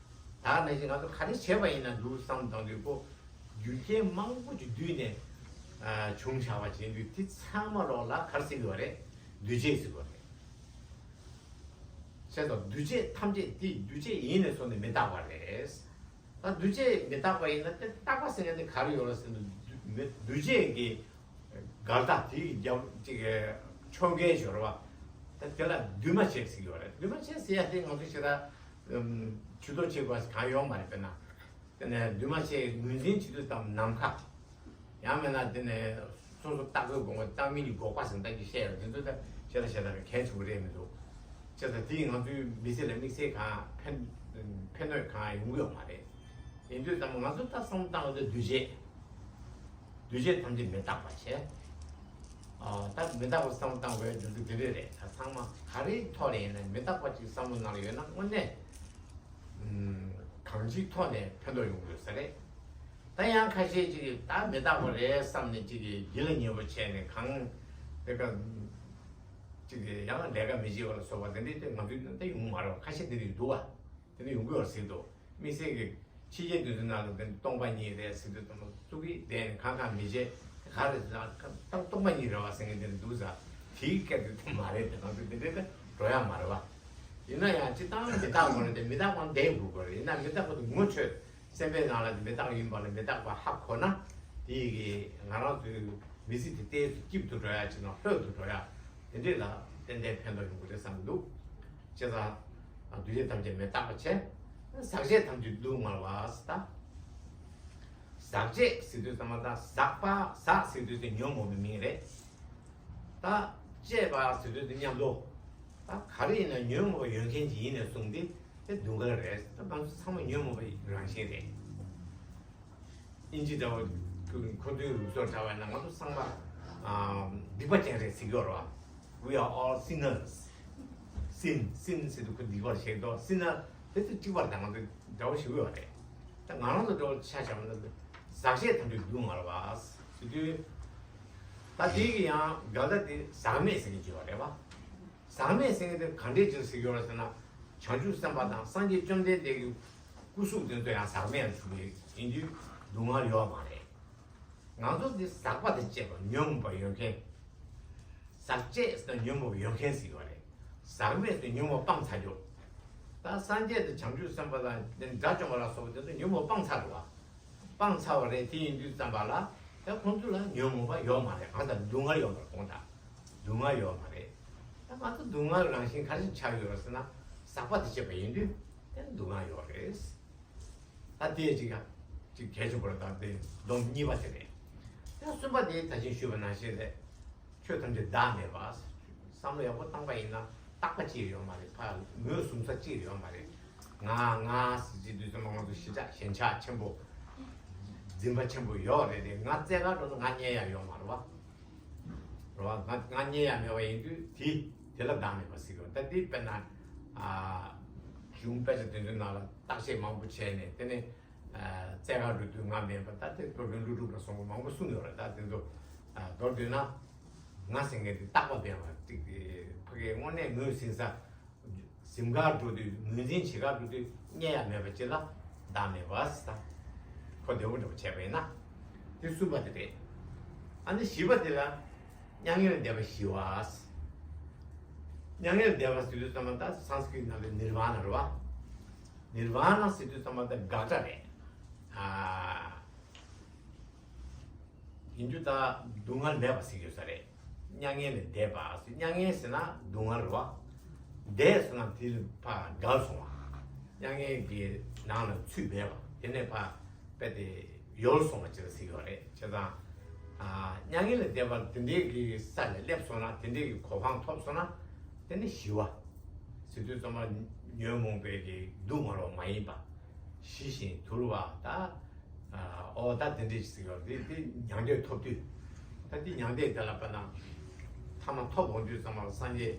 ད་ནང་བཞིན་ང་ཚོ་ག་རེ་བྱས་པ་ཡིན་ན་འདུག་བསམ་བཏང་དུས་ཁོ་རྒྱུ་རྐྱེན་མང་པོ་ཅིག་བསྡུས་ནས་ཨ་བྱུང་བཞག་པ་ཅིག་ཡིན་དུས། དེ་ཚང་མ་ལོག་ལ་ག་རེ་ཟེར་གྱི་ཡོད་རེད། འདུས་བྱས་ཟེར་གྱི་ཡོད་རེད། བྱས་ཙང་འདུས་བྱས་ཐམས་ཅད་དེ་འདུས་བྱས་ཡིན་ནས་བཟུང་ནས་མི་རྟག་པ་རེད། ད་འདུས་བྱས་མི་རྟག་པ་ཡིན་ན་དེ་རྟག་པ་ཟེར་མཁན་དེ་ག་རེ་ཡོད་རེད་ཟེར་ན། འདུས་བྱས་ཀྱི་འགལ་རྟགས་དེའི་རྒྱབ་ཅིག་ཕྱོགས་འགལ་ཞོར་བ། ད་དེ་ལ་འདུས་མ་བྱས་ཟེར་གྱི་ཡོད་རེད། འདུས་མ་བྱས་ཟེར་ཡ་དེ་ང་ཚོ་ཞེ་དྲག་ཨམ་ཇུས་གཏོགས་བྱེད་དགོས་གང་ཡོད་མ་རེད། དཔེར་ན། དེ་ནས་འདུས་མ་བྱས་ངོས་འཛིན་བྱེད་དུས་ཙམ་ནམ་མཁའ། ཡང་མིན་ན་དེ་ནས་སོ་སོ་རྟག་པའི་དགོངས་པ། རྟག་མིན་གྱི་འགོག་པ་ཟེར་ན་ད་ཅི་བཤད་ཡོད། དེ་ཚོ་ད་ཞེ་དྲག་ཞེ་དྲག་གལ་ཆེན་པོ་རེད་མི་འདུག་བྱས་ཙང་དེས་ང་ཚོའི་མི་ཚེ་ལ་དམིགས་བསལ་གང་ཕན་ཕན་གནོད་གང་ཡོང་གི་ཡོད་མ་རེད། ཡིན་དུས་ཙམ་ང་ཚོ་ད་བསམ་བློ་བཏང་བ་དེ་འདུས་བྱས། འདུས་བྱས་ཐམས་ཅད་མི་རྟག་པ་བྱས། ཨ་ད་མི་རྟག་པ་བསམ་བློ་བཏང་དགོས་རྒྱུ་མཚན་དེ་འདྲ་རེད། ད་ཚང་མ་ག་རེའི་ཐོག་ནས་ཡིན་ན་མི་རྟག་པ་ཅིག་བསམ་བློ་ནང་ལ་ཡོད་ན་དངོས་གནས་ཨམ་གང་ཅིའི་ཐོག་ནས་ཕན་ཐོགས་ཡོང་གི་ཡོད་ས་རེད། ད་ཡང་ཁ་ཤས་ཅིག་གིས་ད་མི་རྟག་པ་རེད་བསམ་ནས་ཅིག་གིས་ཡིད་ལ་ཉེ་བོ་བྱས་ནས་གང་དེ་ག་ཅིག་གིས་ཡང་ལས་ཀ་མི་བྱེད་པ་ལ་སོགས་པ་དེ་འདྲའི་དེ་ང་ཚོའི་ནང་ད་ཡོང་མ་རེད་བ། ཁ་ཤས་དེ་འདྲ་འདུག་བ། དེ་འདྲ་ཡོང་གི་ཡོད་རེད་ཟེར་འདུག་དམིགས་བསལ་གྱི་ཕྱི་རྒྱལ་དེ་ཚོའི་ནང་ལ་དེ་སྟོང་པ་ཉིད་རེད་ཟེར་དུས་ཙམ་པ་བཙུགས་ཀྱི་བསྡད་ནས་གང་གང་མི་བྱེད། ག་རེ་ཟེར་ན་ད་སྟོང་པ་ཉིད་རེད་བ་ཟེར་མཁན་དེ་འདྲ་འདུག་ཟེར། དེའི་སྐད་དེ་མ་རེད། དེ་ང་ཚོ་དེ་འདྲའི་དེ་འགྲོ་ཡ་མ་རེད་བ། ཡིན་ན་ཡང་སྤྱིར་བཏང་མི་རྟག་པ་རེད་དེ། མི་རྟག་པ་འདས་དགོས་པ་རེད། ཡིན་ན་མི་རྟག་པ་དེ་ངོ་འཕྲོད། སེམས་པའི་ནང་ལ་དེ་མི་རྟག་ཡིན་པ་ལ་མི་རྟག་པ་ཧ་གོ་ན། དེ་ཡི་གེ་ང་རང་ཚོའི་མི་ཚེ་དེ་ཏོག་ཙམ་སྐྱིད་དུ་འགྲོ་ཡ་ཅིག་དང་ལྷོད་དུ་འགྲོ་ཡ་དེ་འདྲས་ལ་ཏན་ཏན་ཕན་ཐོགས་ཡོང་གི་རེད་བསམ་གྱི་འདུག་བྱས་ཙང་འདུས་བྱས་ཐམས་ཅད་མི་རྟག་པ་བྱས། ཟག་བཅས་ཐམས་ཅད་སྡུག་བསྔལ་བ་ཟེར། ད་ཟག་བཅས་ཟེར་དུས་ཙམ་པ་ད་ཟག་པ། ཟག་ཟེར་དུས་དེ་ཉོན་མོངས་པའི་མིང་རེད། ད་བཅས་པ་ཟེར་དུས་དེ་མཉམ་དུ། ད་ག་རེ་ཡིན་ན་ཉོན་མོངས་པ་ཡོད་མཁན་ཅིག་ཡིན་ནས་བཟུང་སྟེ་དེ་སྡུག་བསྔལ་རེད། ད་ང་ཚོ་ཚང་མ་ཉོན་མོངས་པའི་རང་བཞིན་རེད། ཨིན་ཇི་འདྲ་བོ་ཁོ་ཚོའི་ལུགས་སྲོལ་འདྲ་བ་ན་ང་ཚོ་ཚང་མ་ཨ་སྡིག་པ་ཅན་རེད་ཟེར་གྱི་ཡོད་རེད་བ། We are all sinners. Sin, sin ཟེར་དུས་ཁོ་སྡིག་པར་བཤད་དོ། སིན་ནར་དེ་ཚོ་གཅིག་པར་ད་ང་ཚོ་འདྲ་བོ་ཞིག་ཡོད་རེད། ད་ང་རང་ཚོ་འདྲ་བོ་ཆ་བཞག་པ་ན་ཟག་བཅས་ཐམས་ཅད་སྡུག་བསྔལ་བ་ཟེར་དུས། ད་དེ་གི་ཡང་འགལ་ཟླ་དེ་ཟག་མེད་ཟེར་གྱི་ཡོད་རེད་བ། ཟག་མེད་ཟེར་མཁན་དེ་ག་འདྲས་ཅིག་ཟེར་གྱི་ཡོད་རེད་ཟེར་ན། བྱང་ཆུབ་སེམས་དཔའ་དང་སངས་རྒྱས་བཅོམ་ལྡན་འདས་ཀྱི་སྐུ་གཟུགས་དེ་ཚོ་ཡང་ཟག་མེད་ལ་གྱུར་པ་ཡིན་དུས་སྡུག་བསྔལ་ཡོད་མ་རེད། ང་ཚོ་འདི་ཟག་པ་དང་བཅས་པ་ཉོན་མོངས་པ་ཡོད་མཁན། ཟག་བཅས་ཟེར་ན་ཉོན་མོངས་པ་ཡོད་མཁན་ཟེར་གྱི་ཡོད་རེད། ཟག་མེད་ཟེར་ན་ཉོན་མོངས་སྤངས་ཚར་རྒྱུ། ད་སངས་རྒྱས་དང་བྱང་ཆུབ་སེམས་དཔའ་དང་དགྲ་བཅོམ་པ་ལ་སོགས་པ་དེ་ཚོ་ཉོན་མོངས་སྤངས་ཚར་རེད་བ། སྤངས་ཚར་བ་རེད། དེ་ཡིན་དུས་ཙམ་པ་ལ་ད་ཁོང་ཚོ་ལ་ཉོན་མོངས་པ་ཡོད་མ་རེད། གང་ལྟར་སྡུག་བསྔལ་ཡོད་མ་རེད། དགོངས་དག་སྡུག་བསྔལ་ཡོད་མ་རེད། ད་ང་ཚོ་སྡུག་བསྔལ་རང་བཞིན་ག་རེ་ཆགས་ཡོད་རེད་ཟེར་ན། ཟག་པ་དང་བཅས་པ་ཡིན་དུས་དེ་སྡུག་བསྔལ་ཡོད་རེད། ད་དེ་ཅིག་ཡང་ཅིག་གལ་ཆེན་པོ་རེད། ད་དེ་སྡོམ་གཉིས་པ་དེ་རེད། ད་གསུམ་པ་དེ་ད་ཅིག་ཞུས་པ་ནང་བཞིན་རེད། ཆོས་ཐམས་ཅད་བདག་མེད་པ། བསམ་བློ་ཡག་པོ་བཏང་པ་ཡིན་ན་རྟག་པ་གཅིག་ཡོད་མ་རེད། ཕར་ངོས་བཟུང་ས་གཅིག་ཡོད་མ་རེད། ང་ང་ཟེར་གྱི་དུས་ཙམ་པ་ང་ཚོ་ཞེན་ཆགས་ཞེན་ཆགས་ཆེན་པོ། འཛིན་པ་ཆེན་པོ་ཡོད་རེད་དེ། ང་རྩེད་གར་འགྲོ་ན་ང་རྙེད་ཡ་ཡོད་མ་རེད་བ། རེད་བ། ང་ང་རྙེད་ཡ་མེད་པ་ཡིན་དུས་དེ་དེ་ལ་བདག་མེད་པ་ཟེར་གྱི་ཡོད། ད་དེ་དཔེར་ན་ཨ་གཞུང་དཔེ་ཆ་དེ་ཚོའི་ནང་ལ་བརྟག་དཔྱད་མང་པོ་བྱས་ནས་དེ་ནས་ཨ་རྩེད་གར་འགྲོ་དུས་ང་མེད་པ། ད་དེ་སློབ་དཔོན་ཀླུ་སྒྲུབ་ལ་སོགས་པ་མང་པོ་གསུངས་ཡོད་རེད། ད་དེ་ཚོ་ཨ་མདོར་བསྡུས་ན། ང་ཟེར་མཁན་དེ་རྟག་པ་མེད་པ་གཅིག་དེ། ཕ་གིའི་དངོས་གནས་ངོས་ཟིན་ས། གཟིམ་གར་འགྲོ་དུས་ངོས་འཛིན་བྱེད་གར་འགྲོ་དུས་རྙེད་ཡ་མེད་པ་ཅིག་ལ་བདག་མེད་པ་ཟེར། ཁོ་བདེ་པོ་འདྲ་པོ་བྱས་པ་ཡིན་ན། དེ་གསུམ་པ་དེ་རེད། ཨ་ནི་བཞི་པ་དེ་ལ་མྱ་ངན་ལས་འདས་པ་ཞི་བ་ཟེར། མྱ་ངན་ལས་འདས་པ་ཟེར་དུས་ཙམ་པ་ད་སཾ་སྐྲྀཏ་ནང་ལ་ནིར་ཝཱ་ཎ་རེད་བ། ནིར་ཝཱ་ཎ་ཟེར་དུས་ཙམ་པ་ད་དགག་སྒྲ་རེད། ཨ། ཡིན་རྒྱུ་ད་སྡུག་བསྔལ་མེད་པ་ཟེར་གྱི་ཡོད་ས་རེད། མྱ་ངན་ལས་འདས་པ་ཟེར། མྱ་ངན་ཟེར་ན་སྡུག་བསྔལ་རེད་བ། འདས་ཟེར་ན་དེ་ལ་ཕར་བརྒལ་སོང་བ། མྱ་ངན་གྱི་ནང་ལ་ཚུད་མེད་པ། དེ་ནས་ཕར་རྦད་དེ་ཡོལ་སོང་བ་ཅིག་ལ་ཟེར་གྱི་ཡོད་རེད། བྱས་ཙང་ཨ་མྱ་ངན་ལས་འདས་པ་དེ་འདྲའི་གི་ས་ལ་སླེབས་སོང་ན། དེ་འདྲའི་གི་གོ་འཕང་ཐོབ་སོང་ན། དེ་ནི་ཞི་བ་ཟེར་དུས་ཙམ་པ་ཉོན་མོངས་པའི་གི་སྡུག་བསྔལ་བ་མ་ཡིན་པ། ཞི་ཞིང་དུལ་བ་ད། ཨོ་ད་དེ་འདྲས་ཞིག་ཡོད་རེད། དེ་མྱང་འདས་ཐོབ་དུས། ད་དེ་མྱང་འདས་དེ་ལ་དཔེར་ན་ཐ་མ་ཐོབ་འོང་དུས་ཙམ་པ་ལ་སངས་རྒྱས་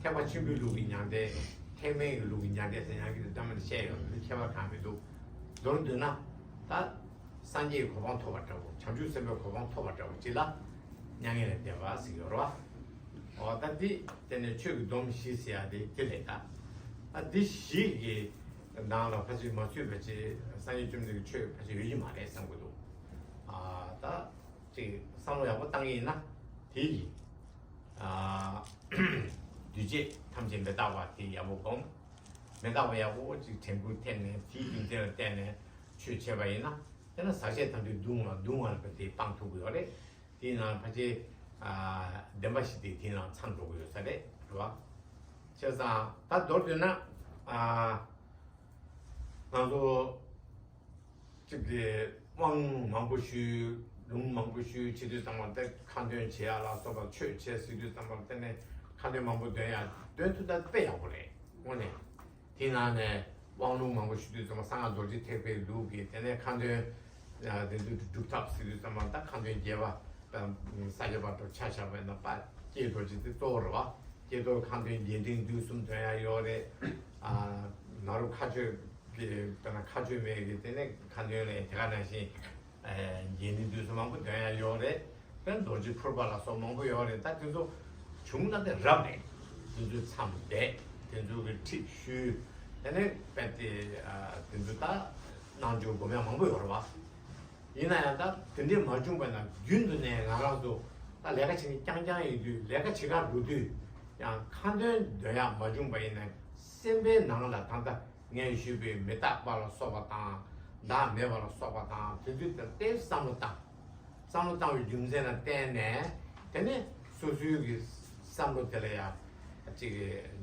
ཐེག་པ་ཆེན་པོའི་ལུགས་ཀྱི་མྱང་འདས། ཐེག་དམན་གྱི་ལུགས་ཀྱི་མྱང་འདས་ཟེར་ཡང་གི་ལྡན་མིན་བཤད་ཡོད་རེད། ཁྱད་པར་གང་མི་འདུག་མདོར་བསྡུས་ན་ད་ སངས་རྒྱས་ཀྱི་གོ་འཕང་ཐོབ་པ་འདྲ་བོ། བྱང་ཆུབ་སེམས་དཔའི་གོ་འཕང་ཐོབ་པ་འདྲ་བོ་ཅིག་ལ་མྱ་ངན་ལས་འདས་པ་ཟེར་གྱི་ཡོད་རེད་བ། འོ་ད་འདི་དེ་ནས་ཆོས་ཀྱི་སྡོམ་བཞི་ཟེར་ཡ་དེ་དེ་རེད་ད། ཨ་འདི་བཞི་གི་ནང་ལ་ཕལ་ཆེར་མ་ཚུད་པ་ཅིག་སངས་རྒྱས་བཅོམ་ལྡན་གྱི་ཆོས་ཕལ་ཆེར་ཡོད་ཀྱི་མ་རེད་བསམ་གྱི་འདུག་ཨ་ད་ཅིག་བསམ་བློ་ཡག་པོ་བཏང་ཡིན་ན་དེ་ཡིན། ཨ་འདུས་བྱས་ཐམས་ཅད་མི་རྟག་པ་དེ་ཡག་པོ་སྒོམ། མི་རྟག་པ་ཡག་པོ་ཅིག་དྲན་སྐུལ་ཐེབས་ནས་དེའི་རྒྱུ་མཚན་ལ་བརྟེན་ནས་ཆོས་བྱས་པ་ཡིན་ན། དེ་ན་ཟག་བཅས་ཐམས་ཅད་སྡུག་བསྔལ། སྡུག་བསྔལ་བ་དེ་སྤང་ཐུབ་ཀྱི་ཡོད་རེད། དེའི་ནང་ཕལ་ཆེར་ཨ་བདེན་པ་བཞི་དེ་དེའི་ནང་ཚང་འགྲོ་གི་ཡོད་ས་རེད། རེད་བ། བྱས་ཙང་ད་མདོར་བསྡུས་ན་ཨ་ང་ཚོ་གཅིག་གི་དབང་མང་པོ་ཞུས། ལུང་མང་པོ་ཞུས་བྱེད་དུས་ཙམ་པ་དེ་ཁ་འདོན་བྱེད་ཡ་ལ་སོགས་པ། ཆོས་བྱེད་ཟེར་དུས་ཙམ་པ་དེ་ནས་ཁ་འདོན་མང་པོ་འདོན་ཡ། འདོན་ཐུབ་ད་དཔེ་ཡག་པོ་རེད་དངོས་གནས། དེའི་ནང་ནས་དབང་ལུང་མང་པོ་ཞུ་དུས་ཙམ་པ་གསང་སྔགས་རྡོ་རྗེ་ཐེག་པའི་ལུགས་ཀྱི། དེ་ནས་ཁ་འདོན་ཨ་དེ་ཚོ་སྒྲུབ་ཐབས་ཟེར་དུས་ཙམ་པ་ད་ཁ་འདོན་རྒྱས་པ། ས་སྐྱ་པ་དང་ཆ་བཞག་པ་ཡིན་ན་དཔལ་ཀྱེ་རྡོ་རྗེ་དེ་གཙོ་བོ་རེད་བ། ཀྱེ་རྡོར་ཁ་འདོན་རྒྱས་འབྲིང་བསྡུས་གསུམ་འདོན་ཡ་ཡོད་རེད། ཨ་ནཱ་རོ་མཁའ་སྤྱོད་ཀྱི་དཔེར་ན་མཁའ་སྤྱོད་མའི་གི་དེ་ནས་ཁ་འདོན་ལས་དེ་ག་ནང་བཞིན་ཨ་རྒྱས་འབྲིང་བསྡུས་གསུམ་མང་པོ་འདོན་ཡ་ཡོད་རེད། དཔེར་ན་རྡོ་རྗེ་ཕུར་པ་ལ་སོགས་མང་པོ་ཡོད་རེད། ད་དེ་ཚོ་བྱུང་ན་དེ་རབ་རེད། དེ་ཚོའི་མཚམས་བསྡད། དེ་ཚོ་གི་ཁྲིད་ཞུས། དེ་ནས་དཔེ་དེ་ཨ་དེ་ཚོ་ད་རྣལ་འབྱོར་སྒོམ་ཡ་མང་པོ་ཡོད་རེད་བ། ཡིན་ན་ཡང་ད་དེ་འདྲས་མ་བྱུང་བ་ན་རྒྱུན་དུ་ནས་ང་རང་ཚོ་ད་ལས་ཀ་བྱེད་མཁན་རྐྱང་རྐྱང་ཡིན་དུས། ལས་ཀ་བྱེད་གར་འགྲོ་དུས་ཡང་ཁ་འདོན་འདོན་ཡག་མ་བྱུང་བ་ཡིན་ན་སེམས་པའི་ནང་ལ་ད་ལྟ་ངས་ཞུས་པའི་མི་རྟག་པ་ལ་སོགས་པ་དང་། བདག་མེད་པ་ལ་སོགས་པ་དང་། དེ་ཚོའི་ཐད་དེ་བསམ་བློ་བཏང་། བསམ་བློ་བཏང་བའི་རྒྱུ་མཚན་ལ་བརྟེན་ནས་དེ་ནས་སོ་སོའི་གི་བསམ་བློ་དེ་ལ་ཡང་ཅིག་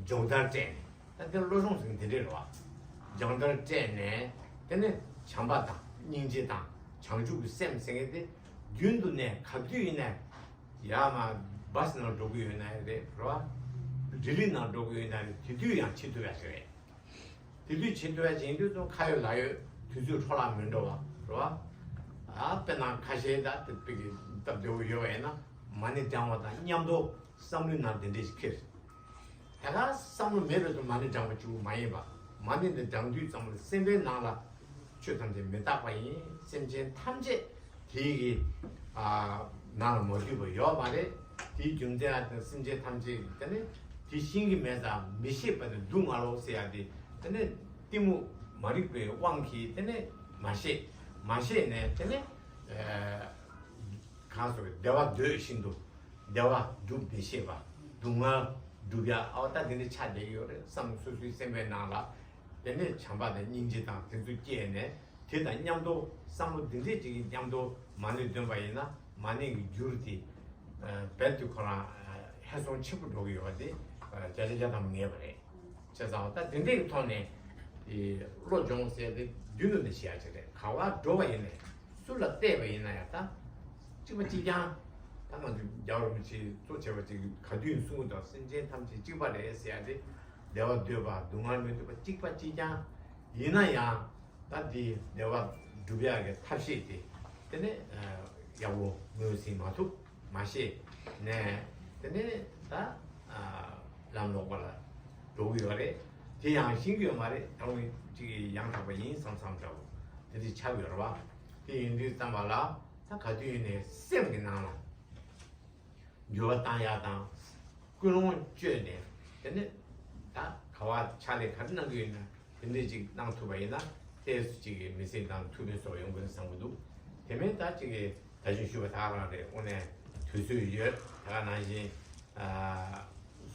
སྦྱོང་བརྡར་སྤྲད་ནས། ད་དེ་བློ་སྦྱོང་ཟེར་མཁན་དེ་འདྲས་རེད་བ། སྦྱོང་བརྡར་སྤྲད་ནས་དེ་ནས་བྱམས་པ་དང་སྙིང་རྗེ་དང་བྱང་ཆུབ་ཀྱི་སེམས་ཟེར་མཁན་དེ་རྒྱུན་དུ་ནས་ག་དུས་ཡིན་ནའི། ཡར་མར་བཱ་སི་ནང་འགྲོ་གི་ཡོད་ན་རེད་རེད་བ། རི་ལི་ནང་འགྲོ་གི་ཡོད་ན་རེད། དེ་དུས་ཡང་བྱེད་ཐུབ་ཡ་ཞིག་རེད། དེ་དུས་བྱེད་ཐུབ་ཡ་ཅིག་ཡིན་དུས་ཙང་ཁ་ཡོད་ལག་ཡོད་དུས་ཚོད་འཕྲོ་བརླག་མི་འགྲོ་བ་རེད་བ། ཨ་དཔེར་ན་ཁ་ཤས་ད་དེ་དཔེ་གི་སྟབས་བདེ་བོ་ཡོད་པ་ཡིན་ན་མ་ཎི་བགྲང་བ་དང་མཉམ་དུ་བསམ་བློའི་ནང་དེ་འདྲས་ཤིག་འཁྱེར། དེ་ག་བསམ་བློ་མེད་པའི་དུ་མ་ཎི་བགྲང་བ་གཅིག་པུ་མ་ཡིན་པ། མ་ཎི་འདི་བགྲང་དུས་ཙམ་ལ་སེམས་པའི་ནང་ལ་ཆོས་ཐམས་ཅད་མི་རྟག་པ་ཡིན། སེམས་ཅན་ཐམས་ཅད་དེའི་གི་ཨ་ནང་ལ་མ་འདུས་པ་ཡོད་མ་རེད། དེའི་རྒྱུ་མཚན་ལ་བརྟེན་སེམས་ཅན་ཐམས་ཅད་ཀྱི་དེ་ནི་དེ་ཤེས་ཀྱི་མེད་ཙང་མི་ཤེས་པ་ནི་སྡུག་བསྔལ་ལོ་ཟེར་ཡ་དེ། དེ་ནི་གཏི་མུག་མ་རིག་པའི་དབང་གིས་དེ་ནི་མ་ཤེས། མ་ཤེས་ནས་དེ་ནི་ཨ་གང་ཟེར་བདེ་བ་འདོད་བཞིན་དུ། བདེ་བ་སྒྲུབ་མི་ཤེས་པ། སྡུག་བསྔལ་སྒྲུབ་ཡ་ཨ་ད་དེ་འདྲ་ཆགས་བསྡད་ཡོད་རེད་བསམ། སོ་སོའི་སེམས་པའི་ནང་ལ་དེ་ནས་བྱམས་པ་དང་སྙིང་རྗེ་དང་དེ་ཚོ་སྐྱེས་ནས་དེ་དང་མཉམ་དུ་བསམ་བློ་འདི་འདྲས་ཅིག་གི་མཉམ་དུ་མ་ཎི་འདོན་པ་ཡིན་ན་མ་ཎི་གི་རྒྱུར་དེ་རྦད་དེ་ཁོ་རང་ཧེ་སོང་ཆེན་པོ་འགྲོ་གི་ཡོད་པ་དེ་བརྒྱ་ཆ་བརྒྱ་ཐམ་པ་ངེས་པ་རེད། བྱས་ཙང་ད་དེ་འདྲས་ཀྱི་ཐོག་ནས་བློ་སྦྱོང་ཟེར་དེ་རྒྱུན་དུ་ནས་བྱེད་ཡ་ཅིག་རེད། ག་བ་འགྲོ་བ་ཡིན་ནས། སུ་ལ་བལྟས་པ་ཡིན་ན་ཡང་ད་གཅིག་པ་གཅིག་རྐྱང་། ད་ང་ཚོ་རྒྱལ་བ་རིན་པོ་ཆེས་གཙོ་བྱས་པ་ཅིག་ག་དུས་གསུང་གི་འདུག་སེམས་ཅན་ཐམས་ཅད་གཅིག་པ་རེད་ཟེར་ཡ་དེ། བདེ་བ་འདོད་པ་སྡུག་བསྔལ་མི་འདོད་པ་གཅིག་པ་གཅིག་རྐྱང་། ཡིན་ན་ཡང་ད་དེ་བདེ་བ་སྒྲུབ་ཡ་གི་ཐབས་ཤེས་དེ་དེ་ནས་ཡག་པོ་ངོས་ཟིན་མ་ཐུབ། མ་ཤེས་ནས་དེ་ནས་ད་ལམ་ལོག་པ་ལ་འགྲོ་གི་ཡོད་རེད། དེ་ཡང་ཤེས་ཀྱི་ཡོད་མ་རེད། ད་རུང་ཅིག་ཡང་དག་པ་ཡིན་བསམ་བསམ་འདྲ་བོ་དེ་འདྲ་ཆགས་ཡོད་རེད་བ། དེ་ཡིན་དུས་ཙམ་པ་ལ་ད་ག་དུས་ཡིན་ནའི་སེམས་ཀྱི་ནང་ལ་འགྱུར་བ་བཏང་ཡག་དང་ཀུན་སློང་བཅོས་ནས་དེ་ནས་ད་ག་བ་ཕྱག་ལས་ག་རེ་གནང་གི་ཡོད་ན། དེ་འདྲས་ཅིག་གནང་ཐུབ་པ་ཡིན་ན་ཏོག་ཙམ་ཅིག་གི་མི་ཚེ་ནང་ཐུགས་ཕན་གསོས་ཡོང་གི་རེད་བསམ་གྱི་འདུག་དེ་མིན་ད་ཅིག་གི་ད་གིན་ཞུས་པ་ད་ག་རང་རེད། དངོས་གནས་དུས་ཚོད་ཡོད། ད་ག་ནང་བཞིན་ཨ་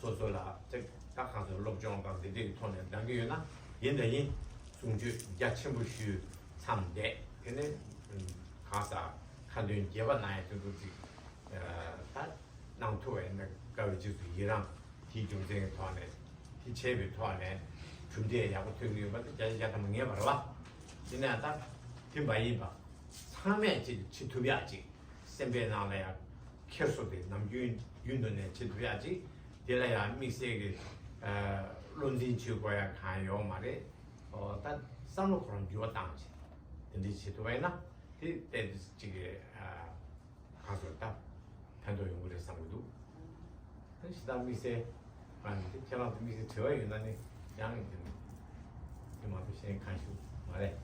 སོ་སོ་ལ་ཅིག་ད་གང་ཟེར་སློབ་སྦྱོང་དང་འདི་འདྲས་ཀྱི་ཐོག་ནས་གནང་གི་ཡོད་ན་ཡིན་ད་ཡིན། གསུང་ཆོས་རྒྱ་ཆེན་པོ་ཞུས་མཚམས་བསྡད། དེ་ནས་གང་ཟག་ཁ་འདོན་རྒྱས་པ་གནང་ཡ་དེ་ཚོ་ཅིག་ད་གནང་ཐུབ་པ་ཡིན་ན་དཀའ་བའི་རྗེས་སུ་ཡི་རང་། དེའི་རྒྱུ་མཚན་གྱི་ཐོག་ནས་དེ་བྱས་པའི་ཐོག་ནས་གྲུབ་འབྲས་ཡག་པོ་ཐོན་གྱི་ཡོད་པ་དེ་བརྒྱ་ཆ་བརྒྱ་ཐམ་པ་ངེས་པ་རེད་བ། ཡིན་ནའང་ད་དེ་མ་ཡིན་པ་ཚང་མས་ཅིག་བྱེད་ཐུབ་ཡག་ཅིག་སེམས་པའི་ནང་ལ་ཡང་འཁྱེར་སོ་དེ་ནམ་རྒྱུན་རྒྱུན་དུ་ནས་བྱེད་ཐུབ་ཡག་ཅིག་དེ་ལ་ཡང་དམིགས་བསལ་གྱི་བློ་འཛིན་བྱེད་དགོས་ཡག་གང་ཡོད་མ་རེད། ད་བསམ་བློ་ཁོ་རང་འགྱུར་བ་བཏང་ཅིག་དེ་འདྲ་བྱེད་ཐུབ་པ་ཡིན་ན་དེ་ཏོག་ཙམ་ཅིག་གི་གང་ཟེར་ད་ཕན་ཐོགས་ཡོང་གི་རེད་བསམ་གྱི་འདུག་ད་ཞེ་དྲག་དམིགས་བསལ་ང་ནི་ཁྱེད་རང་ཚོ་དམིགས་བསལ་དྲི་བ་ཡོད་ན་ནི་ཡང་ཡིན་དེ་མ་གཏོགས་གཞན་གང་ཞུ་མ་རེད།